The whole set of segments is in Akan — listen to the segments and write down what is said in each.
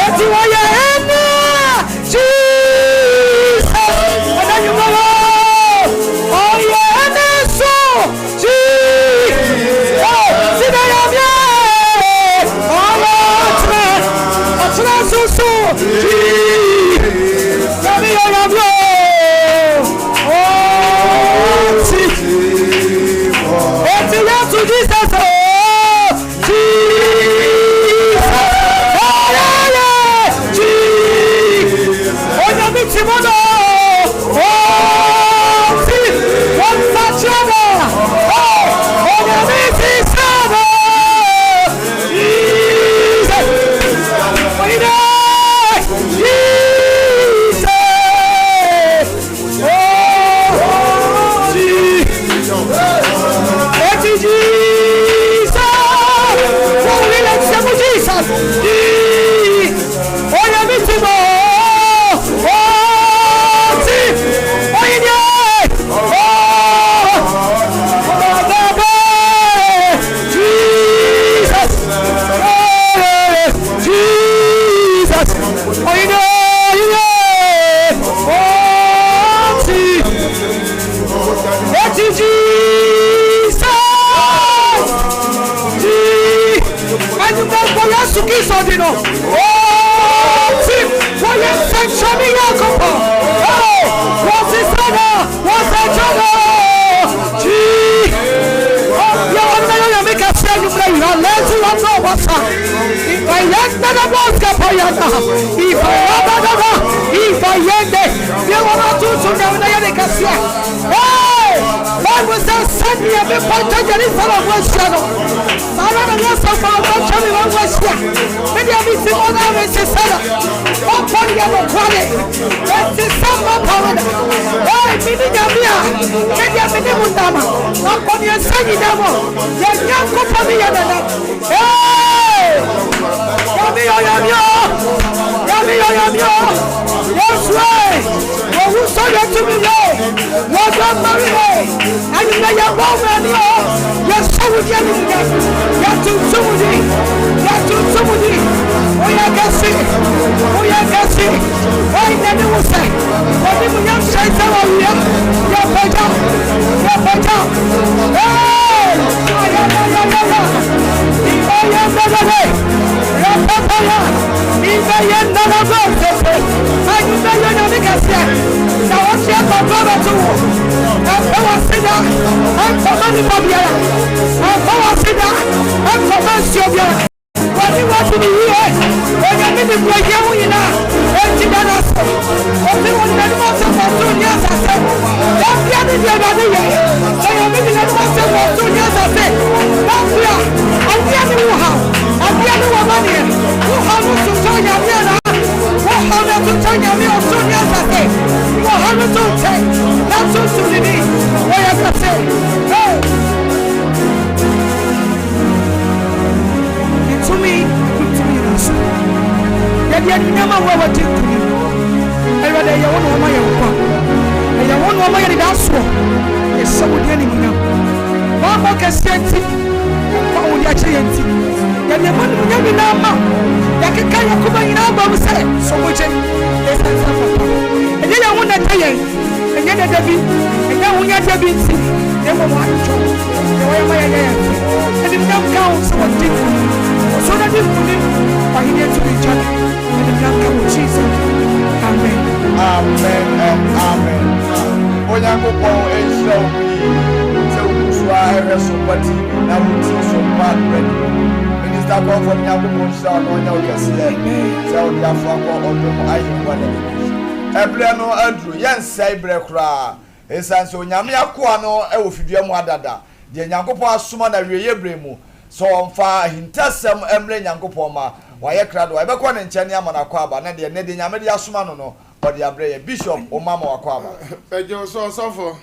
Eti wɔyɛ ɛna Jesus ɛna nyuma wɔ ɔyɛ ɛna so Jesus sida yɛ miɛ ɔyɛ ɔtena ɔtena soso Jesus yɛmi yɛ yɛ miɛ ɔti eti yɛ tu Jesus o Jesus ɔyɛ yɛ Jesus onyame ti mu no ɔti wɔn nsa kyerɛ no onyame ti sɛ no Jesus ɔyɛ Jesus oh Jesus eti Jesus wɔn wuli lɛ sɛ mo Jesus onyame ti mu ɔti ɔyɛ oh ɔbɛbɛ Jesus oh Jesus ɔyɛ ɔyɛ ɔti eti Jesus ti ɛnumɛnfɔ Yesu Kristo di no ɔti wɔyɛ nsɛnkyɛnni Nyankopɔn ɔ wɔsesa no wɔsɛnkyɛn no ti ɔbea wɔn na yɛ nyame kɛseɛ anwummerɛ yi alɛnti wɔn na ɔbasa ifa yɛn nana bɔs kapa yɛn na ifa yɛn nana ifa yɛn de bia wɔn atuntum nyame na yɛ ne kɛseɛ ee Bible sɛ sɛdeɛ bepɔ twa Jerusalem ho ahyia no saa ara na wɔsɛ ma ɔbɛtwa me ho ahyia medeɛ mesi hɔ na mesesɛ no ɔpɔ no yɛ nokware ɛnti sɛ mmapa wo da ee mene nyame a medeɛ mene mo nam akɔneɛsɛ nyina mu yɛ Nyankopɔn ne yɛ nana ee nyame yɛ nyame o nyame yɛ nyame o Yesu ee wɔwu sɔ yɛ tumi yɛ wɔdɔ mmari yɛ anyina yɛ bɔ wɔn ani o yɛsɔ wo di animuonyam yɛtuntum di yɛtuntum di woyɛ kɛse woyɛ kɛse wɔn nyɛ wo sɛ wɔde mu nyam hyɛn sɛ wɔwia yɛpagya yɛpagya ee ayayayaya ìbáyé ndadade rapapaya ìbáyé ndadaba tete anyina yɛ nyame kɛseɛ na wɔhyɛ papa bɛto wo ɛmfa w'aseda ɛmfama nipa biara ɛmfa w'aseda ɛmfama nsuo biara wɔne wadi ne yie onyame ne buahia ho nyinaa enti da no ase ɔte wɔ n'anim asɛm wɔ soro ne asase dabia ne deɛ Awurade yɛ onyame de n'anim asɛm wɔ soro ne asase dabia adeɛ ne wo haw adeɛ ne wɔ maneɛ wo haw no sontɔ nyame anaa wo haw no sontɔ nyame ɔsoro ne asase wɔ haw no so nkyɛn na sunsun ne ni wɔyɛ kɛse hey. Tumi tumi nyinaa so yɛde anuonyam a wo a wɔgye nkonim Awurade ɛyɛ wo na wɔma yɛn nkwa ɛyɛ wo na wɔma yɛn anidasoɔ yɛhyɛ wo din animuonyam wɔabɔ kɛseɛ nti nkwa a wode akyɛ yɛn nti yɛde ɛma animuonyam nyinaa ma yɛkeka yɛn koma nyinaa bɔ mu sɛ so wogye ɛsiane sɛ papa ɛnyɛ yɛn ho na ɛtɛ yɛn ɛnyɛ dada bi ɛnyɛ ahonyadeɛ bi nti na mmom adwo deɛ wɔyɛ ma yɛyɛ yɛn fɛ animuonyam ka wo sɛ wɔdi nkonim ɔsoro no di nkonim ɔhene atumi ntwa no animuonyam ka wo Jesus amen. Amen and amen. Onyankopɔn nhyira wo pii sɛ wogu so a ɛhwɛ Sompa TV na wotie Sompa Radio. Minister Comfort Nyankopɔn nhyira wo na ɔnyɛ wo kɛseɛ sɛ wode afoa kɔ ɔdom ahengua no anim. Ɛberɛ no aduru, yɛnsɛe berɛ koraa. Esiane sɛ Onyame akoa no wɔ fidua mu adada, deɛ Nyankopɔn asoma no awieeɛ berɛ mu, sɛ ɔmfa ahintasɛm mmrɛ Nyankopɔn ma wayɛ krado a, yɛbɛkɔ ne nkyɛn ne ama no akwaaba, na deɛ nnɛ deɛ Nyame de asoma no no, ɔde abrɛ yɛn. Bishop, wo mma ma w'akwaaba. Megye wo so, ɔsɔfo.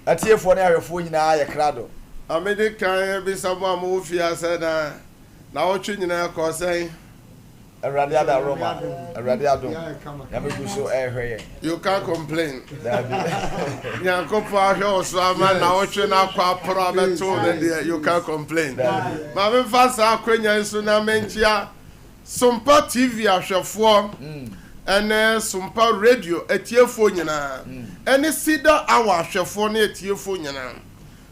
Atiefoɔ ne ahwɛfoɔ nyinaa yɛ krado. Na medi kan abisa mo a mowɔ fie ha sɛ, na naawɔtwe nyinaa ɛkɔɔ sɛn? Awurade adaworoma, Awurade adom, Nyame gu so ɛrehwɛ yɛn. You can't complain. Daabi. Nyankopɔn ahwɛ wo so ama nawɔtwe no akɔ aporo abɛto wo no deɛ, you can't complain. Daabi. Ma memfa saa akwanya yi so na menkyia Sompa TV ahwɛfoɔ ɛne Sompa Radio atiefoɔ nyinaa ɛne Cedar Hour ahwɛfoɔ ne atiefoɔ nyinaa.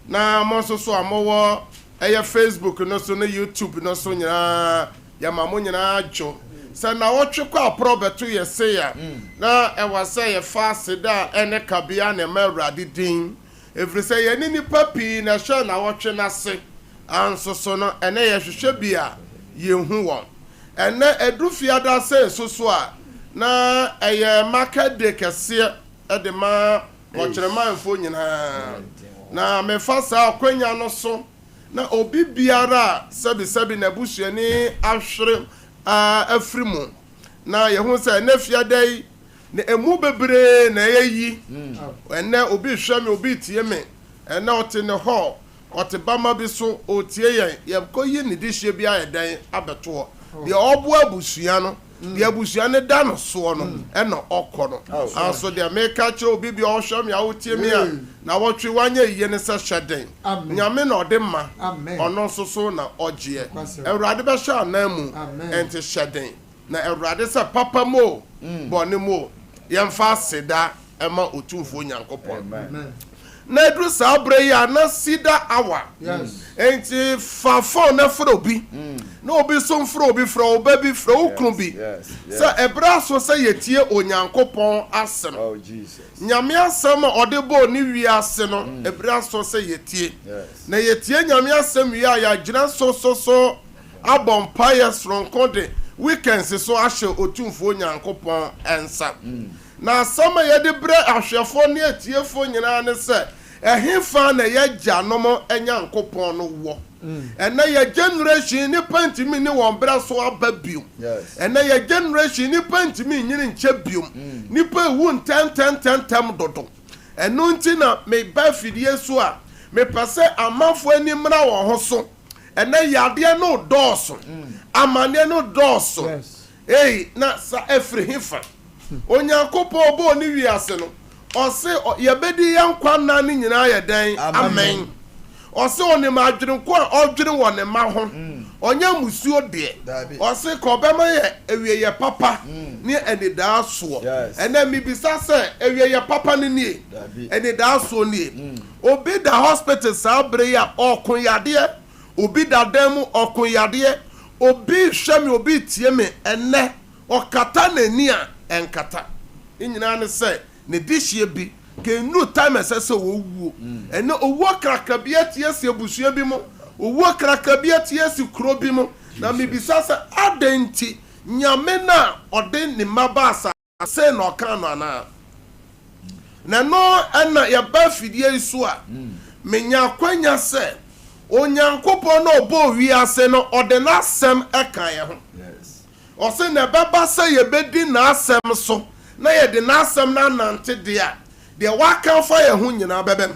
Na mo nso so a mowɔ ɛyɛ Facebook no so ne YouTube no so nyinaa, yɛma mo nyinaa dwo. Sɛ nnawɔtwe kɔ aporɔ bɛto yɛ sei a, na ɛwɔ sɛ yɛfa aseda a ɛne kabea na ɛma Awurade din, ɛfiri sɛ yɛne nnipa pii na ɛhyɛ nnawɔtwe no ase, anso so no ɛnnɛ yɛhwehwɛ bi a yɛnhu wɔn. Ɛnnɛ ɛduru Fiada sei nso so a, na ɛyɛ market day kɛseɛ de ma Mɔkyerɛmanfoɔ nyinaa, na mefa saa akwanya no so na obi biara a sɛbisɛbi n'abusuani ahwere afiri mu, na yɛhu sɛ ɛnɛ fiada yi na emu bebree na ɛyɛ yi, ɛnɛ obi rehwɛ me, obi retie me, ɛnɛ ɔte ne hall, Ɔte bamma bi so, ɔretie yɛn. Yɛrekɔyi ne dehyeɛ bi ayɛ dɛn abɛto hɔ. Deɛ ɔreboa abusua no, deɛ abusua no da no soɔ no, ɛna ɔkɔ no. Nanso deɛ meka akyerɛ obi bi a ɔhwɛ me a ɔretie me a nawɔtwe wanyɛ yie ne sɛ, hyɛ den. Nyame na ɔde ma, ɔno nso so na ɔgyeɛ. Awurade bɛhyɛ ananmu, enti hyɛ den. Na Awurade sɛ papa mu o, bɔne mu o, yɛmfa aseda ma Otumfoɔ Nyankopɔn. Na ɛduru saa berɛ yi a, na cedar hour. Enti fa phone na frɛ obi, na obi nso mfrɛ obi, frɛ wo ba bi, frɛ wo kunu bi, sɛ ɛberɛ aso sɛ yɛtie Onyankopɔn asɛm. Nyame asɛm a ɔde bɔɔ ne wiase no, ɛberɛ aso sɛ yɛtie. Na yɛtie Nyame asɛm wie a, yɛagyina so so so abɔ mpaeɛ soronko de weekends so ahyɛ Otumfoɔ Nyankopɔn nsa. Na asɛm a yɛde brɛ ahwɛfoɔ ne atiefoɔ nyinaa ne sɛ, ɛhefa na yɛn agyanom Nyankopɔn no wɔ? Ɛnnɛ yɛn generation nnipa ntumi nni wɔn berɛ so aba bio. Ɛnnɛ yɛn generation nnipa ntumi nnyini nkyɛ bio. Nnipa rewu ntɛntɛntɛntɛm dodo. Ɛno nti na meba afidie so a, mepɛ sɛ amanfoɔ ani mmra wɔn ho so. Ɛnɛ yadeɛ no dɔɔso, amaneɛ no dɔɔso. Ei, na sa ɛfiri hefa? Onyankopɔn ɔbɔɔ ne wiase no, ɔse yɛbɛdi yɛn nkwa nna no nyinaa yɛ dɛn? Amen. Ɔse ɔnim adwene ko a ɔdwene wɔ ne mma ho, ɔnyɛ mmusuo deɛ. Ɔse ka ɔbɛma yɛ awieyɛ papa ne anidaasoɔ. Ɛnɛ mebisa sɛ, awieyɛ papa no nie? Anidaasoɔ nie? Obi da hospital saa bere yi a ɔko yadeɛ, obi da dan mu ɔko yadeɛ, obi rehwɛ me, obi retie me ɛnnɛ, ɔkata n'ani a ɛnkata. Ne nyinaa ne sɛ ne dehyeɛ bi ka ɛnnuru time a ɛsɛ sɛ ɔwuo. Ɛnnɛ owuo krakra bi ati asi abusua bi mu, owuo krakra bi ati asi kuro bi mu. Na mebisa sɛ adɛn nti Nyame no a ɔde ne mma baa asase Sei na ɔkaa no anaa? Na ɛno na yɛba afidie yi so a, menya akwanya sɛ Onyankopɔn na ɔbɔɔ wiase no, ɔde n'asɛm ka yɛn ho. Ɔse na ɛbɛba sɛ yɛbɛdi n'asɛm so na yɛde n'asɛm no anante deɛ a, deɛ waka afa yɛn ho nyinaa bɛbam.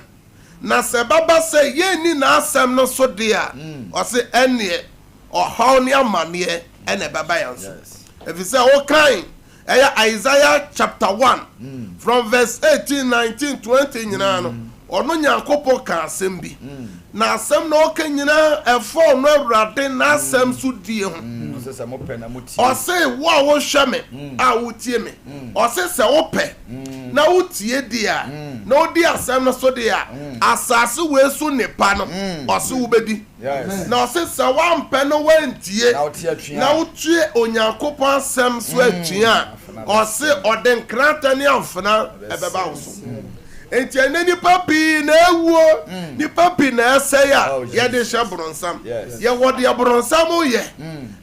Na sɛ ɛbɛba sɛ yɛnni n'asɛm no so deɛ a, ɔse ɛnneɛ ɔhaw ne amaneɛ na ɛbɛba yɛn so. Ɛfiri sɛ wokan ɛyɛ Isaiah chapter 1 from verse 18, 19, 20 nyinaa no, ɔno Nyankopɔn ka asɛm bi. Na asɛm na ɔka nyinaa ɛfa ɔno Awurade n'asɛm so die ho. Ɔse wo a wohwɛ me a wotie me, ɔse sɛ wopɛ na wotie deɛ a, na wodi asɛm no so deɛ a, asase wei so nnepa no, ɔse wobɛdi. Na ɔse sɛ woampɛ na woantie, na wotue Onyankopɔn asɛm so atua a, ɔse ɔde nkrantɛ ne amfena ɛbɛba wo so. Enti ɛnnɛ nnipa pii na awuo, nnipa pii na ɛsɛe a yɛde hyɛ boronsam. Yɛwɔ deɛ boronsam yɛ,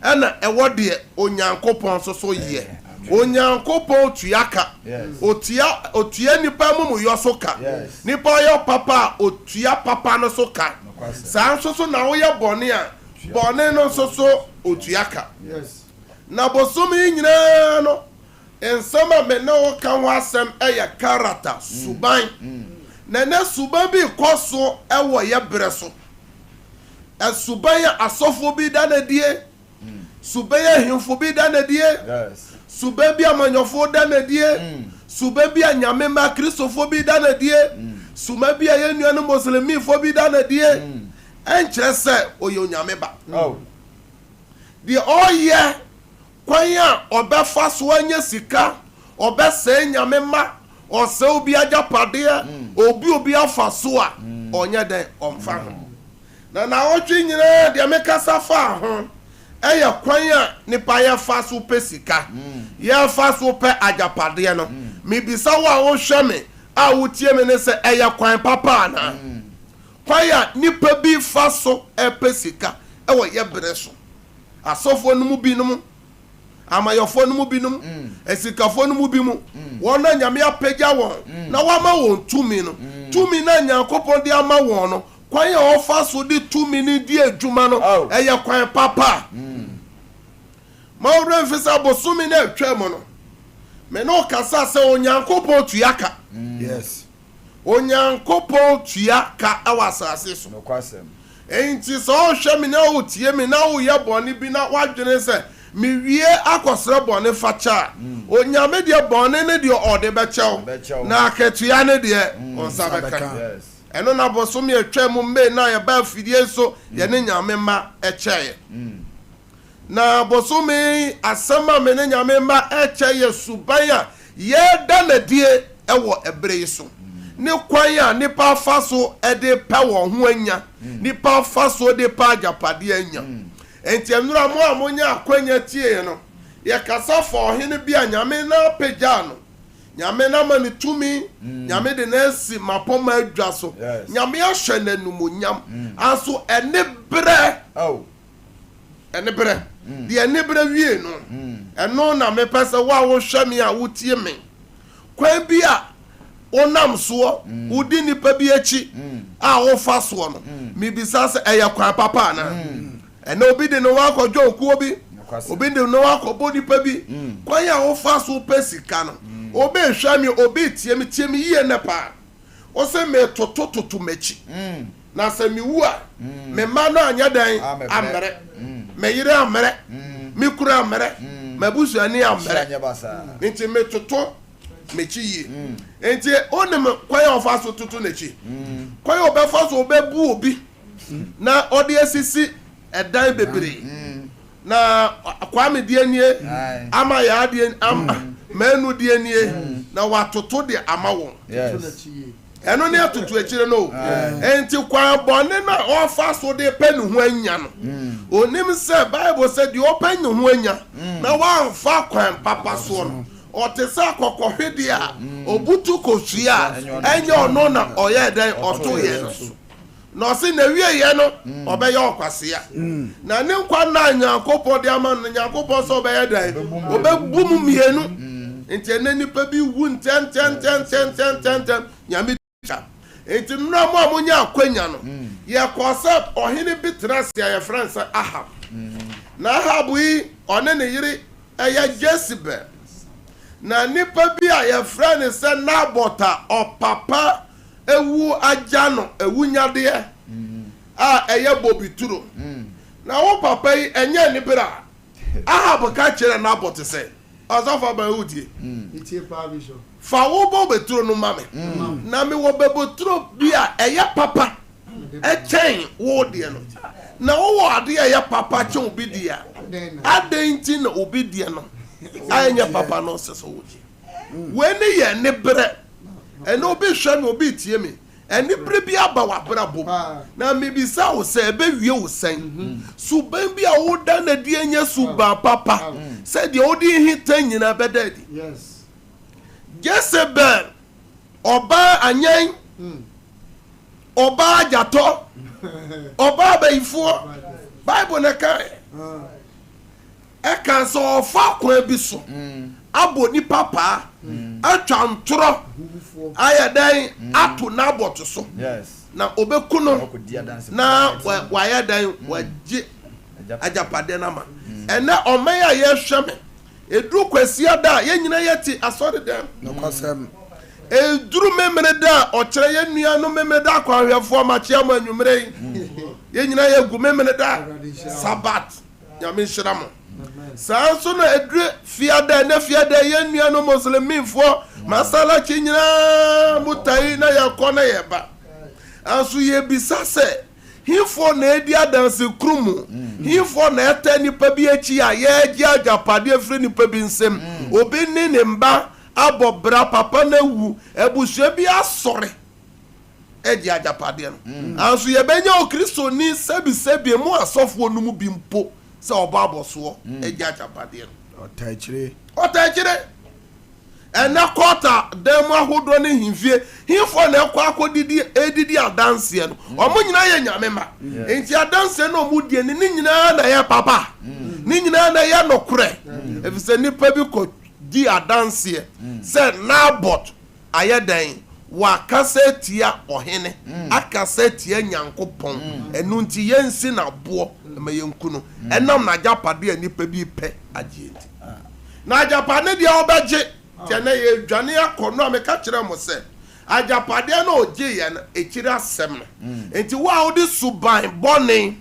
ɛna ɛwɔ deɛ Onyankopɔn nso so yɛ. Onyankopɔn tua ka. Otua, otua nnipa amumuyɔ so ka. Nnipa yɛ papa a, otua papa no so ka. Saa nso so na woyɛ bɔne a, bɔne no nso so otua ka. Na bosome yi nyinaa no, nsɛm a me ne wo ka ho asɛm yɛ character, suban. Na ɛnɛ suban bi rekɔ so wɔ yɛ berɛ so. Suban a asɔfoɔ bi da no adie. Suban ahemfo bi da no adie. Suban bi amanyɔfoɔ da no adie. Suban bi a Nyame mma Kristofoɔ bi da no adie. Suban bi a yɛn nuanom Muslimifoɔ bi da no adie. Ɛnkyerɛ sɛ ɔyɛ Onyame ba. Deɛ ɔyɛ, kwan a ɔbɛfa so anya sika, ɔbɛsɛe Nyame mma, ɔsɛe obi agyapadeɛ, obi obi afa so a, ɔnyɛ dɛn? Ɔmfa ho. Na naawɔtwe nyinaa deɛ mekasa faa ho yɛ kwan a nipa yɛfa so pɛ sika, yɛfa so pɛ agyapadeɛ no. Mebisa wo a wohwɛ me a wotie me ne sɛ ɛyɛ kwan papa anaa? Kwan a nipa bi fa so pɛ sika wɔ yɛ berɛ so. Asɔfoɔ no mu binom amayɔfoɔ no mu binom, asikafoɔ no mu bi mu, wɔn a Nyame apagya wɔn na wama wɔn tumi no, tumi no a Nyankopɔn de ama wɔn no, kwan a wɔfa so de tumi no di adwuma no, ɛyɛ kwan papa. Ma wo werɛ mfi sɛ bosome no a atwam no, me ne wo kasaa sɛ Onyankopɔn tua ka. Yes. Onyankopɔn tua ka wɔ asase so. Nokwasɛm. Enti sɛ wohwɛ me na wotie me na woyɛ bɔne bi na woadwene sɛ, Mewie akɔsrɛ bɔne fakyɛ a, Onyame deɛ bɔne no deɛ ɔde bɛkyɛ wo, na akatua no deɛ wo nsa bɛka. Ɛno na bosome a ɛtwaa mu May no a yɛbaa afidie so yɛne Nyame mma kyɛeɛ. Na bosome yi asɛm a me ne Nyame mma rekyɛ yɛ suban a yɛreda no adie wɔ ɛberɛ yi so, ne kwan a nnipa fa so de pɛ wɔn ho anya, nnipa fa so de pɛ agyapadeɛ anya. Enti nnora mo a monya akwanya tieɛ no, yɛkasa fa ɔhene bi a Nyame no apagyaa no, Nyame no ama no tumi, Nyame de no asi mmapɔmma adwa so, Nyame ahyɛ no animuonyam, anso ɛne berɛ. Aniberɛ. Deɛ aniberɛ wie no, ɛno na mepɛ sɛ wo a wohwɛ me a wotie me, kwan bi a wonam soɔ, wodi nnipa bi akyi a wofa soɔ no, mebisa sɛ ɛyɛ kwan papa anaa? Ɛnɛ obi de ne ho akɔdwɔn kuo bi, obi de ne ho akɔbɔ nipa bi, kwan a wofa so pɛ sika no, obi rehwɛ me, obi retie me, tie me yie nnɛ paa. Wose metotototo m'akyi, na sɛ mewu a, me mma no anyɛ dɛn ammrɛ, me yere ammrɛ, me kunu ammrɛ, m'abusuani ammrɛ, nti metoto m'akyi yie. Nti wonim kwan a ɔfa so toto n'akyi? Kwan a ɔbɛfa so ɔbɛbu obi na ɔde asisi ɛdan bebree. Na Kwame deɛ nie, ama Yaa deɛ ama Manu deɛ nie, na watoto de ama wɔn. Ɛno ne atoto akyire no o. Enti kwan bɔne no a ɔfa so de pɛ ne ho anya no, onim sɛ Bible sɛ deɛ ɔpɛ ne ho anya na wamfa kwan papa soɔ no, ɔte sɛ akɔkɔhwedeɛ a ɔbutu kosua a ɛnyɛ ɔno na ɔyɛɛ dɛn ɔtoeɛ no so. Na ɔse n'awieɛ no ɔbɛyɛ ɔkwasea. Na ne nkwa nna a Nyankopɔn de ama no no, Nyankopɔn sɛ ɔbɛyɛ dɛn? Ɔbɛbu mu mmienu. Nti ɛnɛ nnipa bi wu ntɛntɛntɛntɛntɛntɛntɛm, Nyame twa. Nti nnora mo a monya akwanya no, yɛkɔɔ sɛ ɔhene bi tena ase a yɛfrɛ no sɛ Ahab. Na Ahab yi, ɔne ne yere ɛyɛ Jezebel. Na nipa bi a yɛfrɛ no sɛ Nabot a ɔpapa Ewu agya no awunyadeɛ a ɛyɛ bobe turo. Na wo papa yi, ɛnyɛ anibere a Ahab ka kyerɛɛ Nabot sɛ, Ɔsɔfo aban, wotie? Fa wo bobe turo no ma me, na mewɔ bobe turo bi a ɛyɛ papa kyɛn wo deɛ no. Na wowɔ adeɛ a ɛyɛ papa kyɛn obi deɛ a, adɛn nti na obi deɛ no a ɛnyɛ papa no sɛ sɛ wogye? Wei ne yɛ aniberɛ. Ɛnɛ obi hwɛ me, obi retie me. Anibere bi aba w'abrabɔ mu, na mebisa wo sɛ, ɛbɛwie wo sɛn? Suban bi a woda no adi nyɛ suban papa, sɛ deɛ wode hita nyinaa bɛda adi. Jezebel, ɔbaa anyɛn, ɔbaa agyatɔ, ɔbaa abayifoɔ, Bible na ɛkaeɛ. Ɛka sɛ ɔfa kwan bi so abɔ nipa paa, atwa ntorɔ ayɛ dɛn ato Nabot so, na ɔbɛku no na wayɛ dɛn wagye agyapadeɛ no ama. Ɛnɛ ɔman a yɛhwɛ me, ɛduru Kwasiada a yɛn nyinaa yɛte asɔredɛm. Ɛduru Memeneda a ɔkyerɛ yɛn nuanom Memeneda akwanhwɛfoɔ makyea mo anwummerɛ yi. Yɛn nyinaa yɛgu Memeneda Sabat. Nyame nhyira mo. Saa nso na ɛduru fiada, ɛnɛ fiada yɛn nuanom Muslimfoɔ masalakyi nyinaa mo tae na yɛkɔ na yɛba. Nanso yɛbisa sɛ, hefoɔ na ɛdi adanse koro mu? Hefoɔ na ɛtɛ nipa bi akyi a yɛregye agyapadeɛ firi nipa bi nsam? Obi ne ne mba abɔ bra, papa no awu, abusua bi asɔre agye agyapadeɛ no. Nanso yɛbɛnya Okristoni sɛbisɛbi mu asɔfoɔ no mu bi mpo sɛ ɔbɔ abɔsoɔ agye agyapadeɛ no. Ɔtaakyire. Ɔtaakyire. Ɛnɛ kɔɔta dan mu ahodoɔ ne nhemfie, hefoɔ na ɛkɔ akɔdidi edidi adanseɛ no? Wɔn nyinaa yɛ Nyame mma. Nti adanseɛ no a wɔn die no, ne nyinaa na ɛyɛ papa. Ne nyinaa na ɛyɛ nokorɛ. Efisɛ nipa bi kɔ di adanseɛ sɛ Nabot ayɛ dɛn? Wakasa atia ɔhene, akasa atia Nyankopɔn. Ɛno nti yɛnsi no aboɔ ma yɛnku no, ɛnam n'agyapadeɛ a nnipa bi repɛ agyeɛ nti. Na agyapade deɛ ɔbɛgye, nti ɛnnɛ yɛredwane akɔ no a meka kyerɛɛ mo sɛ, agyapadeɛ no a ɔgyeeɛ no, akyiri asɛm no. Nti wo a wode suban bɔne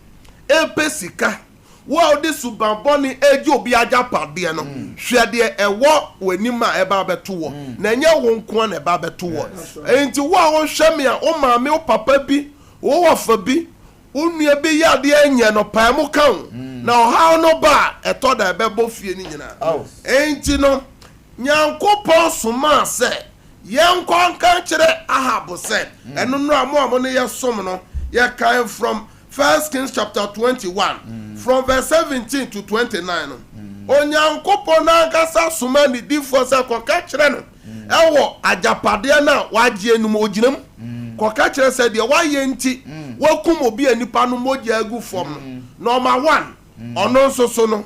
repɛ sika, Wo a wode suban bɔne regye obi agyapadeɛ no, hwɛ deɛ ɛwɔ w'anim a ɛreba abɛto woɔ, na ɛnyɛ wo nko ara na ɛba abɛto woɔ. Enti wo a wohwɛ me a, wo maame, wo papa bi, wo wɔfa bi, wo nua bi yɛ adeɛ nyɛ no, pae mu ka ho, na ɔhaw no ba a, ɛtɔ da a ɛbɛbɔ fie no nyinaa. Enti no, Nyankopɔn somaa sɛ yɛnkɔ nka nkyerɛ Ahab sɛ, ɛno no a mo a mo ne yɛsom no, yɛkan from First Kings chapter 21 from verse 17 to 29 no, Onyankopɔn ankasa soma ne difoɔ sɛ kɔka kyerɛ no ɛwɔ agyapadeɛ no a wagyeɛ no mu, ogyina mu kɔka kyerɛ sɛ deɛ wayɛ nti wakum obi a nipa no mogya agu fam no. Number one, ɔno nso so no,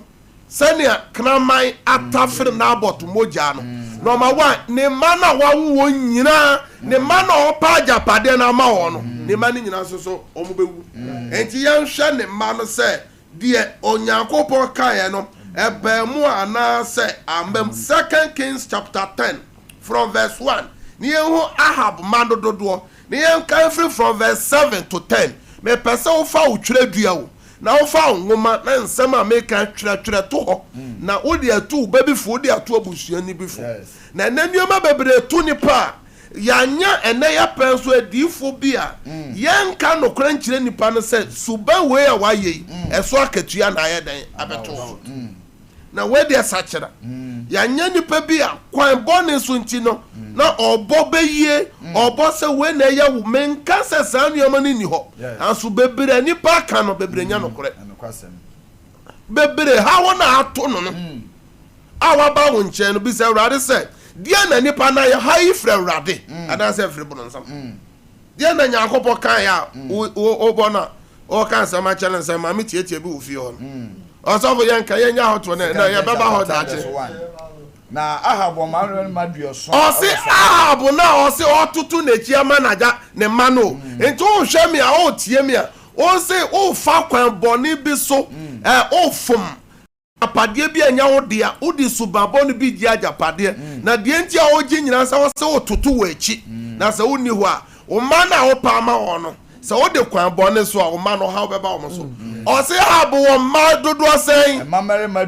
Sɛnea kraman atafere Nabot mogya no, na ɔma wa ne mma no a wawo wɔn nyinaa, ne mma no a ɔpɛ agyapadeɛ no ama wɔn no, ne mma no nyinaa nso so wɔbɛwu. Enti yɛnhwɛ ne mma no sɛ deɛ Onyankopɔn kaeɛ no, ɛbaa mu anaasɛ amma mu. Second Kings chapter 10 from verse 1, na yɛnhu Ahab mma no dodoɔ, na yɛnkan mfiri from verse 7 to 10. Mepɛ sɛ wofa wo twerɛdua o, Na wofa wo nwoma na nsɛm a meka twerɛtwerɛ to hɔ, na wode atu wo ba bi fo, wode ato abusuani bi fo. Na ɛnnɛ nneɛma bebree to nnipa a yɛanya ɛnnɛ yɛ pɛn so adiyifoɔ bi a yɛnka nokorɛ nkyerɛ nnipa no sɛ suban wei a wayɛ yi, ɛso akatua na ayɛ dɛn abɛto wo so. Na wei deɛ sakyera. Yɛanyɛ nipa bi a kwan bɔne so nti no na ɔbɔ bɛyie, ɔbɔ sɛ wei na ɛyɛ wo. Menka sɛ saa nneɛma no nni hɔ, nanso bebree a nipa aka no, bebree nyɛ nokorɛ. Bebree haw no a ato no no a waba wo nkyɛn no, bisa Awurade sɛ, deɛn na nipa no ayɛ? Ha yi firi Awurade anaasɛ ɛfiri boronsam? Deɛn na Nyankopɔn kaeɛ a wobɔ no a ɔka nsɛm akyerɛ no sɛ maame tiatia bi wɔ fie hɔ no? Ɔsɔfo yɛnka yɛnyɛ ahotoɔ no na yɛbɛba hɔ daakye. Na Ahab wɔ mmarima aduɔson. Ɔse Ahab no a ɔse ɔtoto n'akyi ama n'agya ne mma no o. Nti wohwɛ me a wotie me a wose wofa kwan bɔne bi so wofom Agyapadeɛ bi a ɛnyɛ wo dea, wode suban bɔne bi gye agyapadeɛ, na deɛ nti a wogye nyinaa sɛ wose wototo wɔ akyi, na sɛ wonni hɔ a, wo mma no a wopɛ ama wɔn no, sɛ wode kwan bɔne so a, wo mma no ɔhaw bɛba wɔn so. Ɔse Ahab wɔ mma dodoɔ sɛn? Mmabarima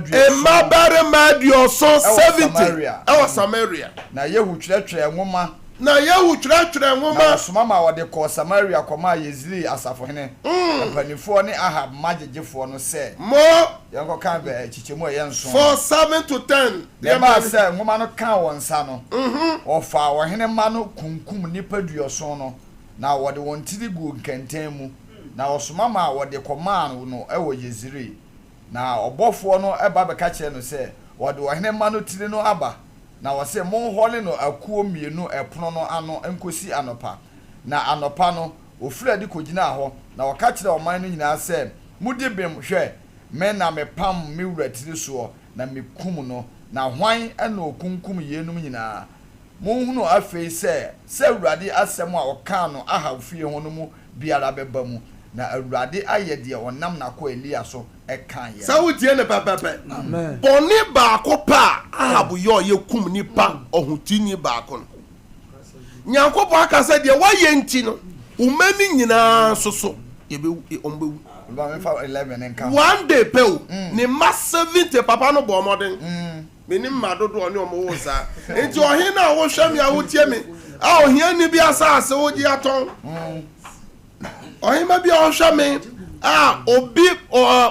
aduɔson, 70, wɔ Samaria. Na Yehu twerɛtwerɛɛ nwoma. Na Yehu twerɛtwerɛɛ nwoma. Na ɔsoma maa wɔde kɔɔ Samaria kɔmaa Yesreel asafohene, mpanimfoɔ ne Ahab mma gyegyefoɔ no sɛ. Mo. Yɛnkɔkan bɛ nkyekyɛmu a ɛyɛ nson. 4, 7 to 10. Na ɛbaa sɛ nwoma no kaa wɔn nsa no, wɔfaa ɔhene mma no kunkum nnipa duɔson no, na wɔde wɔn tiri guu nkɛntɛn mu, na wɔsoma maa wɔde kɔmaa no wɔ Yesreel. Na ɔbɔfoɔ no ba bɛka kyerɛɛ no sɛ, Wɔde ɔhene mma no tiri no aba. Na ɔse, Monhɔre no akuo mmienu ɛpono no ano nkɔsi anɔpa. Na anɔpa no, ɔfirii adi kɔgyinaa hɔ, na ɔka kyerɛɛ ɔman no nyinaa sɛ, Modi bem, hwɛ, me na mepam me wura tiri soɔ, na mekum no, na hwan na ɔkunkum yeinom nyinaa? Monhunu afei sɛ, sɛ Awurade asɛm a ɔkaa no Ahab fie ho no mu biara bɛba mu, na Awurade ayɛ deɛ ɔnam n'akoa Elia so kaeɛ Sɛ no. wotie no pɛpɛpɛ, bɔne baako pɛ a Ahab yɔeɛ kum nipa ɔhoteni baako no, Nyankopɔn aka sɛ deɛ woayɛ nti no, wo mma no nyinaa nso so, yɛbɛwu, wɔbɛwu. One day pɛ o, ne mma 70 papa no bɔɔ mmɔden. Menim mma dodoɔ ne wɔn woo saa. Nti ɔhene a wohwɛ me a wotie me a ohiani bi asase wogye atɔn. Ɔhema bi a ɔhwɛ me a obi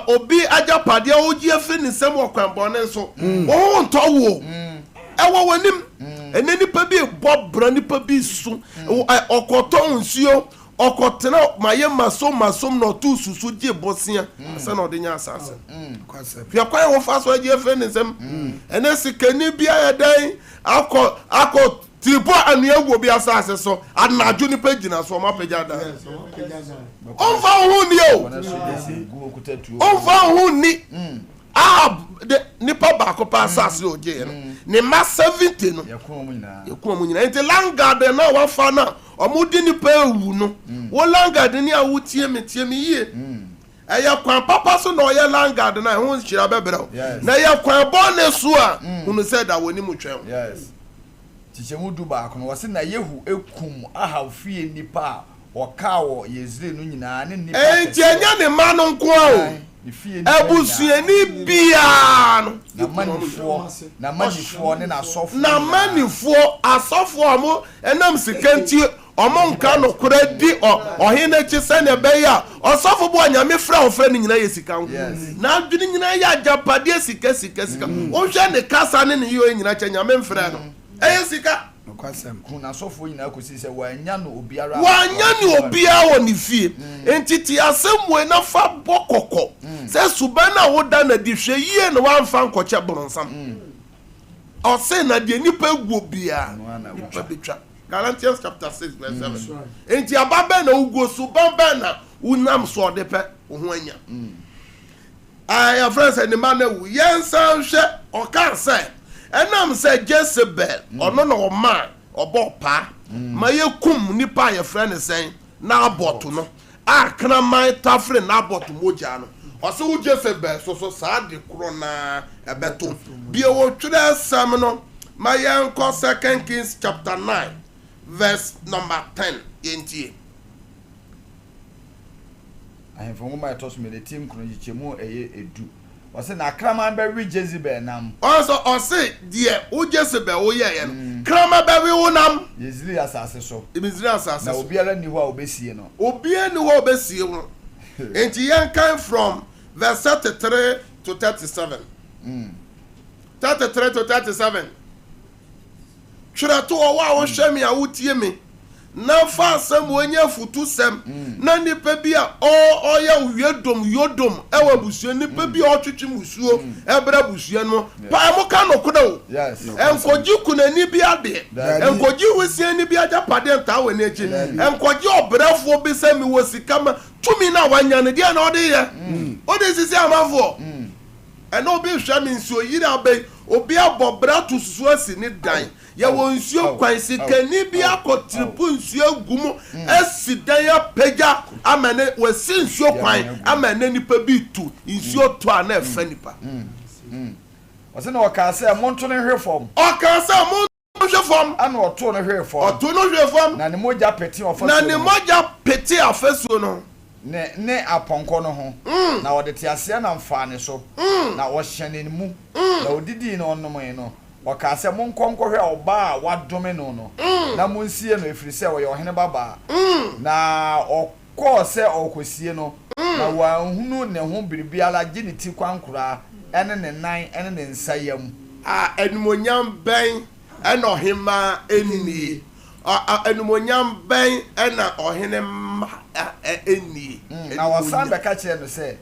obi agyapadeɛ wogye afiri ne nsam wɔ kwan bɔne so. Wo ho ntɔ wo. Ɛwɔ w'anim. Ɛnɛ nipa bi bɔ bra nipa bi su. Ɔkɔtɔn nsuo Ɔkɔtena mayɛ masom masom na ɔtoo susu gye bosea ansa na ɔde nya asase. Hwɛ kwan a wɔfa so agye afiri ne nsam. Ɛnɛ sikani bi ayɛ dɛn akɔ akɔ tiripɔ anwea gu obi asase so anadwo nipa gyina so wɔn apagya dan. Ɔmfa wo ho nni o. Ɔmfa wo ho nni. Ahab de nipa baako pɛ asase a ɔgyeeɛ no ne mma 70 no yɛko wɔn nyinaa. Nti landguard no a wafa no a wɔde nipa awu no wo landguard ni a wotie me tie me yie ɛyɛ kwan papa so na ɔyɛ landguard no a ɛho nhyira bɛbrɛ wo na ɛyɛ kwan bɔne so a hunu sɛ da w'anim twɛn wo. Yes. Nkyekyɛmu 11 no, wɔse na Yehu kum Ahab fie nnipa a wɔkaa wɔ Yesreel no nyinaa ne nnipa Enti akɛseɛ. ɛnyɛ ne mma no nko ara o, Aane, ne fie nnipa nyinaa. abusuani biara no, yɛkum wɔn nyinaa. N'amannifoɔ, n'amannifoɔ ne n'asɔfoɔ nyinaa. N'amannifoɔ, asɔfoɔ a wɔnam sika nti wɔnka nokorɛ di ɔhene no akyi sɛdeɛ ɛbɛyɛ a ɔsɔfo bo a Nyame frɛ a ɔfrɛ no nyinaa yɛ sika nko. N'adwene nyinaa yɛ agyapadeɛ, sika, sika, sika. Wohwɛ ne kasa ne ne nneyɔeɛ nyinaa kyɛ Nyame mfrɛɛ no. Ɛyɛ sika. Nokwasɛm. Kuu n'asɔfoɔ nyinaa kɔsii sɛ wannya no obiara a Wannya wɔde ne no obiara wɔ ne fie. Enti te asɛm wei na fa bɔ kɔkɔ sɛ suban a woda no adi, hwɛ yie na woamfa ankɔkyɛ boronsam. Ɔse na deɛ nipa guo biara, nipa bɛtwa. Galatians chapter 6 verse 7. Enti aba bɛn na woguo, suban bɛn na wonam so ɔde pɛ wo ho anya? A yɛfrɛ no sɛ ne mma no awu. Yɛnsan nhwɛ, ɔkaa sɛ, ɛnam sɛ Jezebel, ɔno na ɔmaa ɔbɔɔ paa ma yɛkum nipa a yɛfrɛ no sɛn, Nabot no, a kraman tafere Nabot mogya no. Ɔse wo Jezebel so so saa ade korɔ no ara ɛbɛto. Bue wo twerɛsɛm no ma yɛnkɔ Second Kings chapter 9 verse number 10, yɛntie. Ahemfo Nwoma a ɛtɔ so mmienu, ti nkron, nkyekyɛmu a ɛyɛ edu. Ɔse, na kraman bɛwe Jezebel nam. Ɔn sɛ ɔse, deɛ wo Jezebel wo yɛeɛ no, kraman bɛwe wo nam. Yesreel asase so. Misraim asase Na so. obiara nni hɔ a obesie no. Obiara nni hɔ a obesie wo. Enti yɛnkan from verse 33 to 37. 33 to 37. Twerɛ to hɔ, wo a wohwɛ me a wotie me, na fa asɛm wei nyɛ afutusɛm na nipa bi a ɔyɛ yodom yodom wɔ abusua nipa bi a ɔtwetwe musuo brɛ abusua no pae mo ka nokorɛ o nkɔgye kunani bi adeɛ nkɔgye wusiani bi agyapadeɛ ntaa w'ani akyi nkɔgye ɔbrɛfoɔ bi sɛ mewɔ sika ma tumi no a wanya no deɛ na ɔde yɛ wode sisi amanfoɔ Ɛnɛ obi hwɛ me nsuo yiri aba yi obi abɔ bra to susu asi ne dan yɛwɔ nsuo kwan sikani bi akɔ tiripu nsuo agu mu asi dan apagya ama ɛnɛ wasi nsuo kwan ama ɛnɛ nipa bi tu nsuo tɔ a na ɛfa nipa. Ɔse na ɔkaa sɛ, Monto no nhwe fam. Ɔkaa sɛ, Monto hwe fam. Ɛnna ɔtoo no hwee fam. Ɔtoo no hwee fam. Na ne mogya petee ɔfasuo no ho. Na ne mogya petee afasuo no ho. Ne ne apɔnkɔ no ho. Na ɔde teaseɛnam faa ne so, na ɔhyɛnee ne mu, na ɔdidii na ɔnomee no, ɔkaa sɛ, Monkɔ nkɔhwɛ ɔbaa a wɔadome no no, na monsie no, ɛfiri sɛ ɔyɛ ɔhene babaa. Na ɔkɔɔ sɛ ɔrekɔsie no, na wanhunu ne ho biribiara gye ne ti kwankoraa ne ne nan ne ne nsa yam. A Animuonyam bɛn na ɔhemmaa nnie? A Animuonyam bɛn na ɔhene mma nnie? Na wɔsan bɛka kyerɛɛ no sɛ,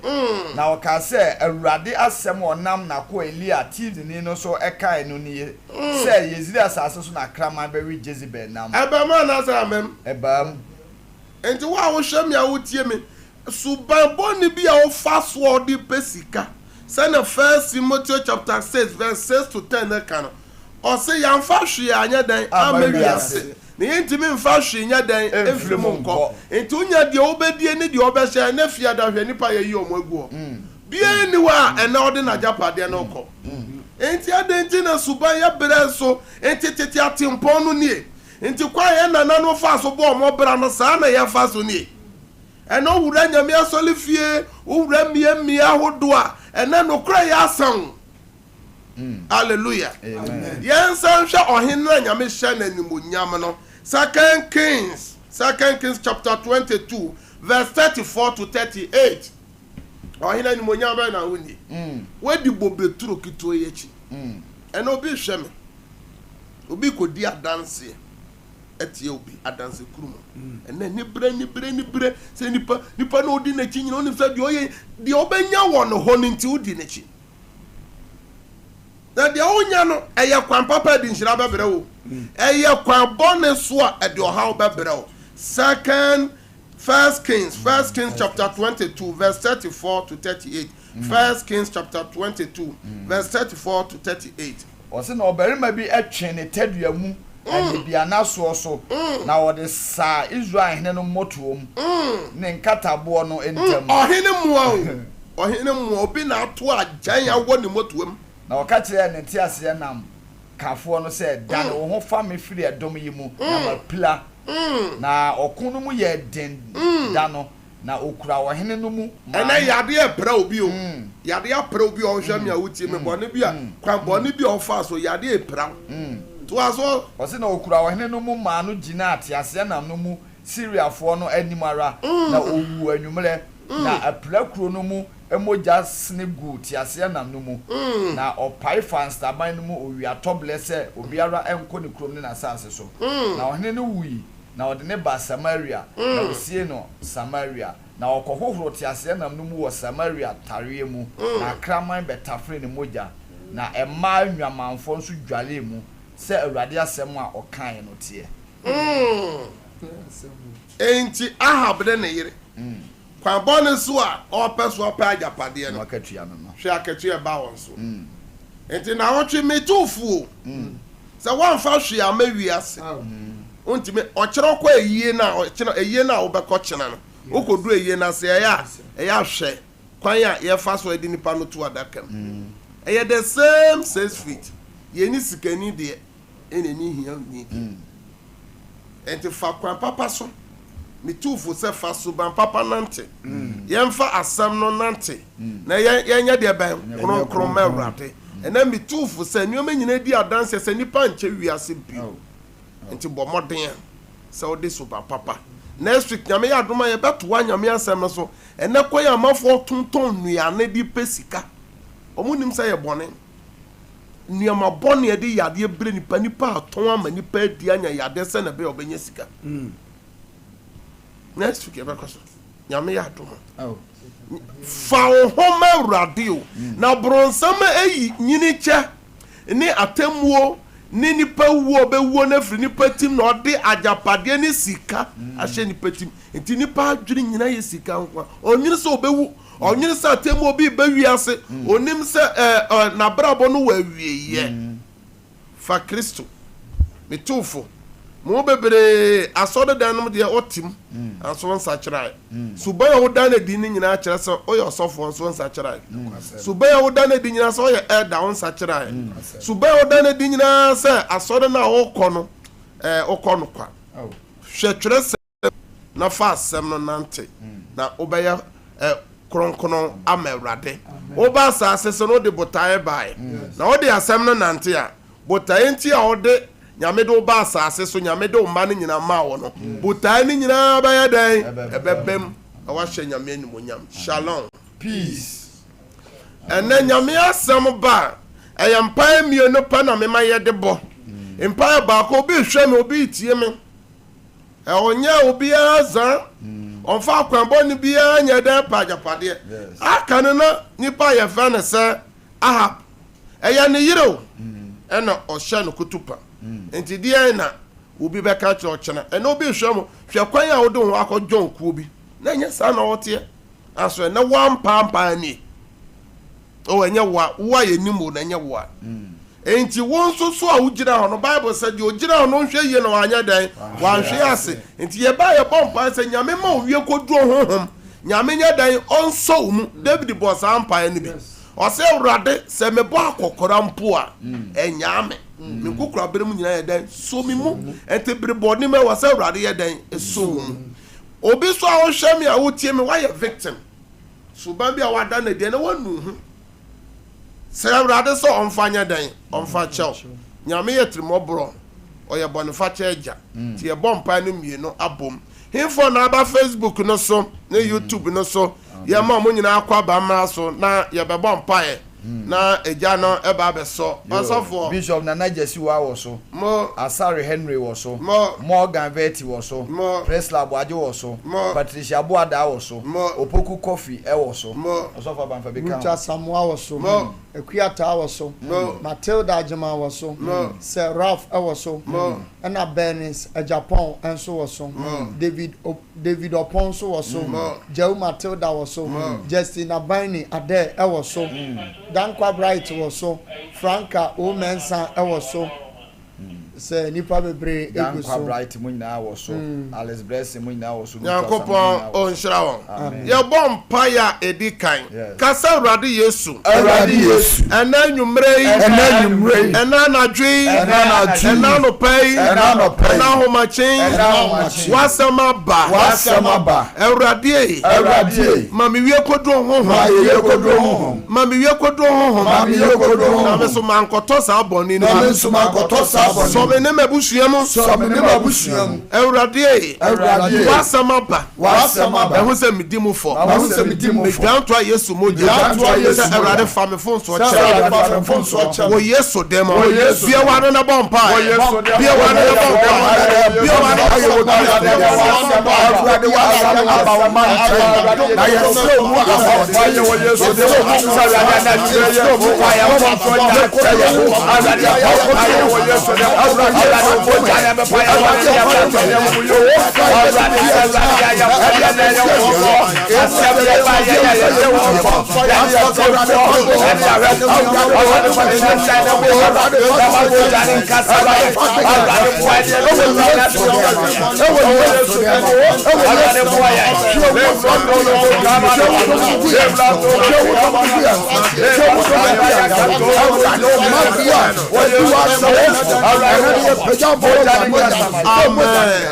Na ɔkaa sɛ, Awurade asɛm a ɔnam n'akoa Elia Tisbini no so kaeɛ no nie, sɛ, Yesreel asase so na akraman bɛwe Jezebel nam. Ɛbaa mu anaasɛ amma mu? Ɛbaa mu. Enti wo a wohwɛ me a wotie me, suban bɔne bi a wofa so a wode pɛ sika, sɛnea First Timoteo chapter 6 verse 6 to 10 no ka no, ɔse yɛamfa hwee anyɛ dɛn amma wiase, na yɛntumi mfa hwee nyɛ dɛn mfiri mu nkɔ. Enti wonya deɛ wobɛdie ne deɛ wobɛhyɛ, ɛnnɛ fiada hwɛ nnipa a yɛayi wɔn agu hɔ. Biara nni hɔ a ɛnnɛ ɔde n'agyapadeɛ no rekɔ. Enti adɛn nti na suban yɛ berɛ nso? Enti tete atempɔn no nie. Nti kwan a yɛn nananom faa so bɔɔ wɔn bra no, saa na yɛfa so nie. Ɛnɛ wowura Nyame asɔre fie, wowura mmea mmea ahodoɔ a, ɛnɛ nokorɛ yɛ asa o. Hallelujah. Yɛnsan nhwɛ ɔhene no a Nyame hyɛ no animuonyam no. Second Kings, Second Kings chapter 22 verse 34 to 38. Ɔhene animuonyam bɛn na wonni? Woadi bobe turo ketewa yi akyi. Ɛnɛ obi rehwɛ me. Obi rekɔdi adanseɛ atia obi adansekuru mu. Ɛnɛ anibere, anibere, anibere sɛ nipa, nipa na odi n'akyi nyina onim sɛ deɛ ɔyɛ, deɛ ɔbɛnya wɔ ne hɔ no nti wodi n'akyi. Na deɛ wonya no, ɛyɛ kwan papa a ɛde nhyira bɛbrɛ wo. Ɛyɛ kwan bɔne so a ɛde ɔhaw bɛbrɛ wo. Second, First Kings, First Kings chapter 22, verse 34 to 38. First Kings chapter 22, verse 34 to 38. Ɔse na ɔbarima bi twee ne tadua mu anibiannasoɔ so, na ɔde saa Israel hene no mmɔtoam ne nkataboɔ no ntam. Ɔhene mmoa o, ɔhene mmoa, obi na ato agyan awɔ ne mmɔtoam. Na ɔka kyerɛɛ ne nteaseɛnam kafoɔ no sɛ, Dane wo ho fa me firi ɛdɔm yi mu, na mapira. Na ɔko no mu yɛɛ den da no, na ɔkura ɔhene no mu maa Ɛnɛ no. yadeɛ repra obi o, yadeɛ apra obi a ɔhwɛ me a wotie me, bɔne bi a, kwan bɔne bi a ɔfaa so, yadeɛ repra wo. Toa so. Ɔse na ɔkura ɔhene no mu maa no gyinaa teaseɛnam no mu Siriafoɔ no anim ara, na ɔwuu anwummerɛ, na apirakuro no mu mogya sene guu teaseɛnam no mu, na ɔpae faa nsraban no mu owiatɔberɛ sɛ obiara nkɔ ne kurom ne n'asase so. Na ɔhene no wui, na ɔde no baa Samaria, na ɔsiee no Samaria. Na ɔkɔhohoroo teaseɛnam no mu wɔ Samaria tareɛ mu, na akraman bɛtaferee ne mogya, na mmaa nnwamanfoɔ nso dwaree mu, sɛ Awurade asɛm a ɔkaeɛ no teɛ. Enti Ahab ne ne yere, kwan bɔne so a ɔrepɛ so apɛ agyapadeɛ no, hwɛ akatua a ɛbaa wɔn so. Enti naawɔtwe metu wo fo o, sɛ woamfa hwee amma wiase, wontumi, ɔkyena wokɔ ayie no a, ɔkyena, ayie no a wobɛkɔ kyena no, wokɔduru ayie no ase, ɛyɛ a, ɛyɛ a hwɛ kwan a yɛfa so de nipa no to adaka mu. Ɛyɛ the same 6 feet, yɛnni sikani deɛ, ɛna ɛnni hiani deɛ. Enti fa kwan papa so. Metu fo sɛ fa suban papa nante. Yɛmfa asɛm no nante na yɛnyɛ deɛ bɛn? Kronkron ma Awurade. Ɛnɛ metu fo sɛ nneɛma nyinaa di adanseɛ sɛ nnipa nkyɛ wiase bio. Nti bɔ mmɔden sɛ wode suban papa. Next week Nyame yɛ adom a yɛbɛtoa Nyame asɛm no so. Ɛnɛ kwan a amanfoɔ tontɔn nnuane de pɛ sika. Wɔn nim sɛ ɛyɛ bɔne. Nneɛma bɔne a ɛde yadeɛ brɛ nipa, nipa atɔn ama nipa adi anya yadeɛ sɛ na ɛbɛyɛ ɔbɛnya sika. Next week yɛbɛkɔ so. Nyame yɛ adom a. Fa wo ho ma Awurade o. Na boronsam ayi nyini kyɛ ne atemmuo ne nipa wuo a ɔbɛwuo no afiri nipa tim na ɔde agyapadeɛ ne sika ahyɛ nipa tim. Nti nipa adwene nyina yɛ sika nko a. Ɔnwene sɛ ɔbɛwu. Ɔnwene sɛ atemmuo bi reba wiase. Ɔnim sɛ ɛɛ ɛ n'abrabɔ no wɔ awieeɛ. Fa Kristo. Metu wo fo. Mo mu bebree, asɔredan no mu deɛ wote mu, nanso wonsakyerae. Suban a woda no adi no nyinaa kyerɛ sɛ woyɛ ɔsɔfoɔ, nso wonsakyerae. Suban a woda no adi nyinaa sɛ woyɛ elder, wonsakyerae. Suban a woda no adi nyinaa sɛ asɔre no a wokɔ no, ɛɛ wokɔ no kwa. Hwɛ twerɛsɛm. na fa asɛm no nante, na wobɛyɛ kronkron ama Awurade. Woba asase so no, wode botaeɛ baeɛ, na wode asɛm no nante a, botaeɛ nti a wode Nyame de wo ba asase so, Nyame de wo mma no nyinaa maa wo no, botaeɛ no nyinaa bɛyɛ dɛn? Ɛbɛbam, na woahyɛ Nyame animuonyam. Shalom. Peace. Ɛnɛ Nyame asɛm ba a, ɛyɛ mpaeɛ mmienu pɛ na mema yɛde bɔ. Mpaeɛ baako, obi rehwɛ me, obi retie me. Ɔnyɛ obiara zaa. Ɔmfa akwan bɔne biara nyɛ dɛn pɛ agyapadeɛ. Aka no na nipa a yɛfrɛ no sɛ Ahab. Ɛyɛ ne yere o, ɛna ɔhyɛ no kutupa. Nti deɛn na obi bɛka akyerɛ ɔkyena? Ɛnɛ obi rehwɛ mo, hwɛ kwan a wode wo ho akɔ join kuo bi. Na ɛnyɛ saa na ɔteɛ. Nanso ɛnɛ woampaampaa nie. Oh, ɛnyɛ wo a, wo a yɛnim wo no, ɛnyɛ wo a. Enti wo nso so a wogyina hɔ no, Bible sɛ deɛ ogyina hɔ no nhwɛ yie na wanyɛ dɛn? Wanhwe ase. Enti yɛba a yɛbɔ mpaeɛ sɛ Nyame ma owie kɔduro honhom. Nyame nyɛ dɛn? Ɔnsɔ wo mu. David bɔɔ saa mpaeɛ no bi. Ɔsɛ Awurade, sɛ mebɔ akɔkora mpo a, ɛnyaa me. Me nkokora bere mu nyinaa yɛ dɛn? Sɔ me mu. Enti bere bɔne mu ɛwɔ sɛ Awurade yɛ dɛn? Ɛsɔ wo mu. Obi nso a wohwɛ me a wotie me, woayɛ victim. Suban bi a wada no adi ɛnɛ woanu ho. Srɛ Awurade sɛ ɔmfa nyɛ dɛn? Ɔmfa nkyɛ wo. Nyame yɛ tirimɔborɔ, ɔyɛ bɔnefakyɛ agya. Nti yɛbɔ mpae no mmienu abom. Henfoɔ na aba Facebook no so ne YouTube no so? Yɛma wɔn nyinaa akɔ aba mmra so na yɛbɛbɔ mpaeɛ na agya no ba abɛsɔ. Ɔsɔfoɔ. Bishop Nana Gyasiwaa wɔ so. Mo. Asare Henry wɔ so. Mo. Morgan Verty wɔ so. Mo. Priscilla Aboagye wɔ so. Mo. Patricia Boadaa wɔ so. Mo. Opoku Coffie wɔ so. Mo. Ɔsɔfo Abanfa bi ka Ruth ho. Asamoah wɔ so. Mo. Akua Taa wɔ so. Mo. Matilda Agyeman wɔ so. Mo. Sir Ralph wɔ so. Mo. Ɛna Bernice Agyapong nso wɔ so. Mo. David David Oppong nso wɔ so. Mo. Gyau Matilda wɔ so. Mo. Justina Baini Adair wɔ so. Dankwa Bright wɔ so. Franca O Mensah wɔ so. Sɛ nnipa bebree gu Dankwa so. Bright mo nyinaa wɔ so. Alice Blessing mo nyinaa wɔ so. Ruth Asamoah mo Nyankopɔn nyinaa wɔ so. ɔnhyira wɔn. Amen. Yɛbɔ mpaeɛ a ɛdi kan. Yes. Ka sɛ, Awurade Yesu. Awurade Yesu. Ɛnnɛ anwummerɛ yi. Ɛnnɛ anwummerɛ yi. Ɛnnɛ anadwo yi. Ɛnnɛ anadwo yi. Ɛnnɛ anɔpa yi. Ɛnnɛ anɔpa yi. Ɛnnɛ ahomakye yi. Ɛnnɛ ahomakye yi. W'asɛm aba. W'asɛm aba. Awurade ei. Awurade ei. Ma me wie koduo honhom. Ma me wie koduo honhom. Ma me wie koduo honhom. Ma me wie koduo honhom. Na me nso mankɔtɔ saa bɔne no mu. Na me nso mankɔtɔ saa bɔne no mu. Sɔ me ne m'abusua mu. Sɔ me ne m'abusua mu. Awurade ei. Awurade ei. W'asɛm aba. W'asɛm aba. Mahu sɛ medi mu fɔ. Mahu sɛ medi mu fɔ. Medwan toa Yesu mogya. Medwan toa Yesu mogya. Sɛ Awurade fa me mfomsoɔ kyɛ me. Sɛ Awurade fa me mfomsoɔ kyɛ me. Wɔ Yesu din mu. Wɔ Yesu Bue w'ano na bɔ mpaeɛ. Wɔ Yesu din mu. Bue w'ano na bɔ mpaeɛ. Bue w'ano na bɔ mpaeɛ. Awurade w'asɛm aba wo ma nkyɛn. Na yɛsrɛ wo mu ahoɔden. Yɛsrɛ wo mu Yɛsrɛ wo mu kyɛ yɛn. Awurade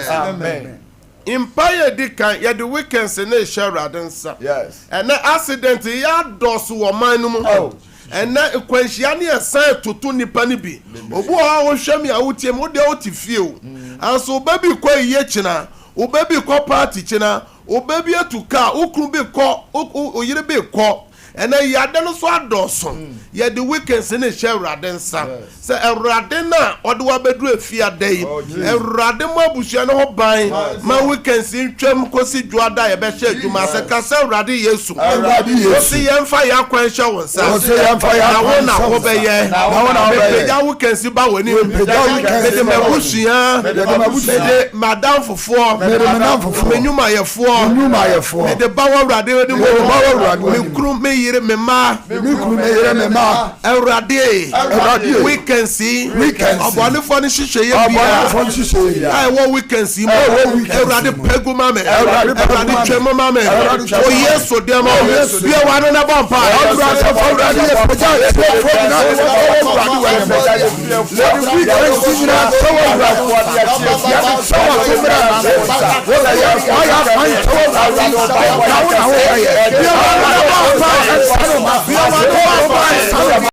Amen. Mpaeɛ a ɛdi kan, yɛde weekends no rehyɛ Awurade nsa. Ɛnɛ accident yi adɔɔso wɔ ɔman no mu. Oh. Ɛnɛ nkwanhyia ne ɛsan toto nnipa no bi. Obi wɔ hɔ a wohwɛ me a wotie me, wo deɛ wote fie o. Anso wo ba bi kɔ ayie kyena, wo ba bi kɔ party kyena, wo ba bi atu kaa, wo kunu bi kɔ, wo yere bi kɔ. Ɛnɛ yade no nso adɔɔso. Yɛde weekends no rehyɛ Awurade nsa. Sɛ Awurade no a ɔde wo abɛduru efie ada yi, Awurade mmɔ abusua no ho ban ma weekends yi ntwam kɔsi Dwoada a yɛbɛhyɛ adwuma ase. Ka sɛ, Awurade Yesu, Awurade wo se Yesu, yɛmfa yɛn akwan nhyɛ wo nsa, wo se yɛmfa yɛn na wo akwan na nhyɛ wo nsa, wobɛyɛ. na wo na wobɛyɛ. Mepagya weekends yi ba w'anim. Mepagya weekends Mede yi ba w'anim. m'abusua, Mede m'abusua, mede m'adamfofoɔ, mede m'adamfofoɔ, me nnwumayɛfoɔ, me nnwumayɛfoɔ, mede ba w'Awurade anim. Mede ba w'Awurade Me anim. kunu, me yere, me mma. Me kunu, me yere, me mma. Awurade, Awurade, weekends yi, Weekends yi, ɔbɔnefoɔ no nhyehyɛeɛ biara ɔbɔnefoɔ nhyehyɛeɛ biara, a ɛwɔ weekends yi mu, a ɛwɔ weekends yi Awurade mu, pɛ gu ma me, Awurade pɛ gu Awurade ma me, twɛ mu ma me, Awurade twɛ wɔ mu ma me. Yesu din mu, Wɔ Yesu bue w'ano na bɔ mpaeɛ. Awurade, Awurade, yɛpagya atiefoɔ nyinaa de wɔn wɔ Awurade w'anim. Yɛde weekends yi nyinaa hyɛ wɔ Awurade. Yɛde hyɛ wɔ so mmerɛ Wo sɛ yɛmfa yɛn akwan nhyɛ wɔ Awurade. Na wo na wobɛyɛ. Bue w'ano na bɔ mpaeɛ. Bue w'ano bɔ mpaeɛ.